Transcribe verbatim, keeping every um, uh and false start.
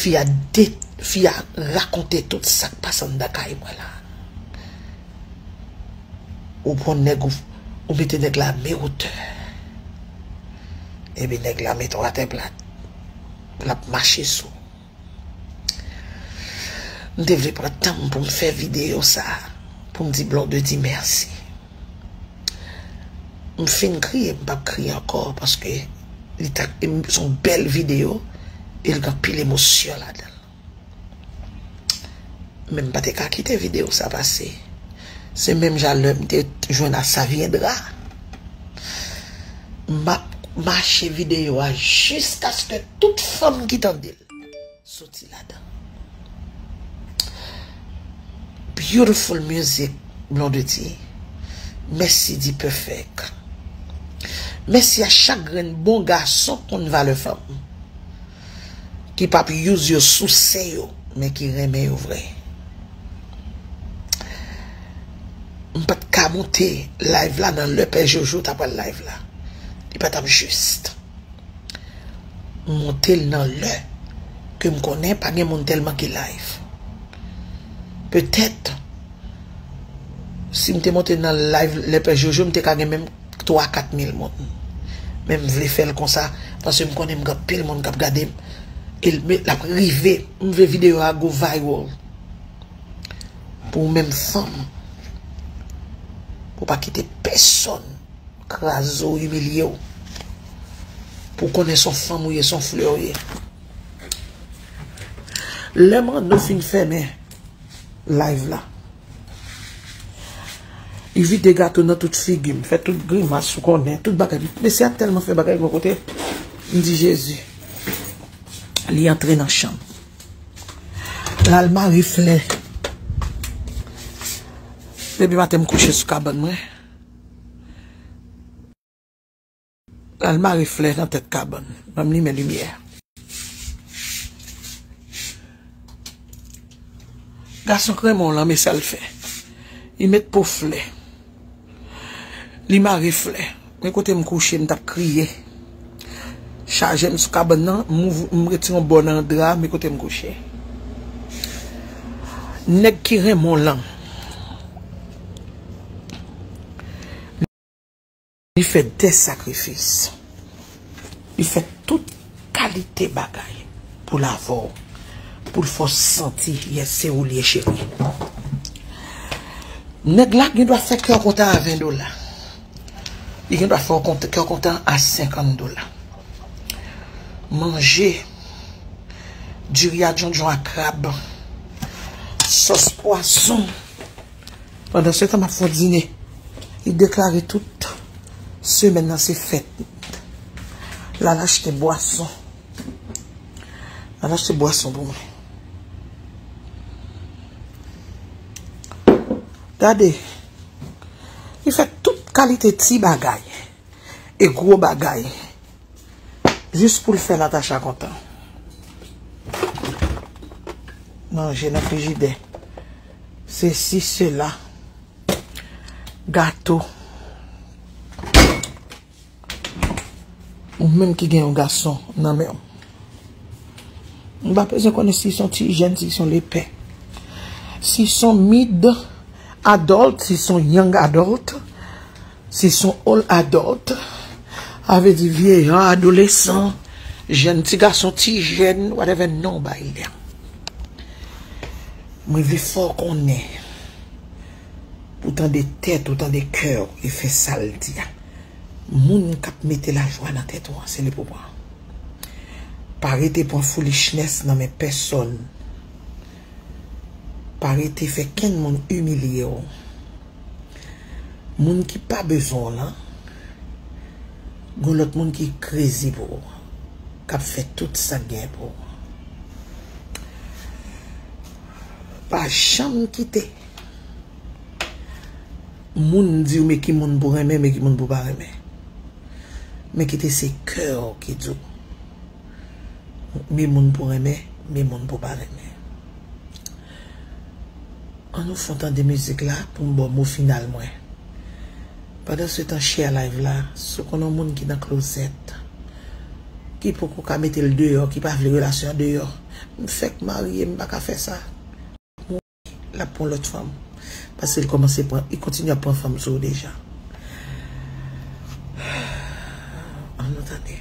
Fi a de, fi a rakonte tout sa k pase anndan kay mwen la. Ou pran nèg, ou, ou mete nèg la a mewotè. Epi nèg la mete w atè plat. L ap mache sou. M te vle pran tan m pou m fè videyo sa a, pou m di Blondedy mèsi. M fin kriye, m p ap kriye ankò, paske li ta, se yon bèl videyo, e l gen anpil emosyon ladan l. Men m pa te ka kite videyo sa pase. Se menm jan lè m te jwenn a Saviendra. M ap mache videyo a jiskaske tout fanm ki tande l soti ladan. Beautiful music, Blondedy. Mèsi D-Perfect. Mèsi a chak grenn bon gason konn valè fanm, ki p ap use yo, souse yo, men ki renmen yo vre. M pa t ka monte live la nan lè Pè Jojo ta pral live la. Li pa t ap jis. M monte l nan lè ke m konnen pa gen moun tèlman ki live. Petèt, si m te monte nan live lè Pè Jojo, m te ka gen menm twa, kat mil moun. Men m vle fè l konsa, paske m konnen m gen anpil moun k ap gade m. E l, men l ap rive. M vle videyo a go viral. Pou ou menm fanm, pou w pa kite pèsonn kraze w, imilye w. Pou w konnen se yon fanm ou ye, se yon flè w ye. Lè Mando fin fèmen live la, li vide gato nan tout figi m, fè tout grimas ou konnen, tout bagay. Mesye a tèlman fè bagay bò kote, m di, Jezi. Li antre nan chanm. L al mare flè. Depi maten m kouche sou kabann mwen. L al mare flè nan tèt kabann. Ban m limen limyè. Gason k renmen w lan, men sa l fè. Li met po flè. Li mare flè. Men kote m kouche, m t ap kriye. Chaje m sou kabann nan, m ouv-, m retire yon bò nan dra, men kote m kouche. Nèg ki renmen w lan, li fè de sakrifis. Li fè tout kalite bagay pou l avè w, pou l fè w santi, yes, se ou l ye, cheri. Nèg la gen dwa fè kè w kontan a ven dola. Li gen dwa fè w kont-, kè w kontan a senkant dola. Manje diri a djondjon a krab, sòs pwason. Pandan se tan, m ap fè yon dine. Li deklare tout semèn nan se fèt. L al achte bwason. L al achte bwason pou mwen. Gade. Li fè tout kalite ti bagay e gwo bagay. Jis pou l fè Natacha kontan. Manje nan frijidè. Sesi, sela. Gato. Ou menm ki gen yon gason nan men w. M pa bezwen konnen si s on ti jèn, si s on lepè. Si s on mid adult, si s on young adult, si s on old adult, sa vle di vyeya, adolesan, jèn ti gason, ti jèn, whatever non w bay li a. Mwen vle fè w konnen, pou w tande tèt ou, tande kè w, e fè sa l di a. Moun k ap mete lajwa nan tèt ou an, se li pou pran. Pa rete pran foolishness nan men pèsonn. Pa rete fè kenn moun imilye w. Moun ki pa bezwen w lan, gon lòt moun ki crazy pou ou, k ap fè tout sa k genyen pou ou. Pa janm kite moun di w men ki moun pou renmen, men ki moun pou pa renmen. Men kite se kè w ki di w men moun pou renmen, men moun pou pa renmen. Ann nou fè w tande mizik la pou m ba w mo final mwen. Pandan se tan, share live la, si w konn yon moun ki nan klozèt, ki poko ka mete l deyò, ki pa vle relasyon an deyò. M fèk marye, m pa ka fè sa. L ap pran lòt fanm. Paske l kòmanse pran, li kontinye ap pran fanm sou ou deja. Ann nou tande.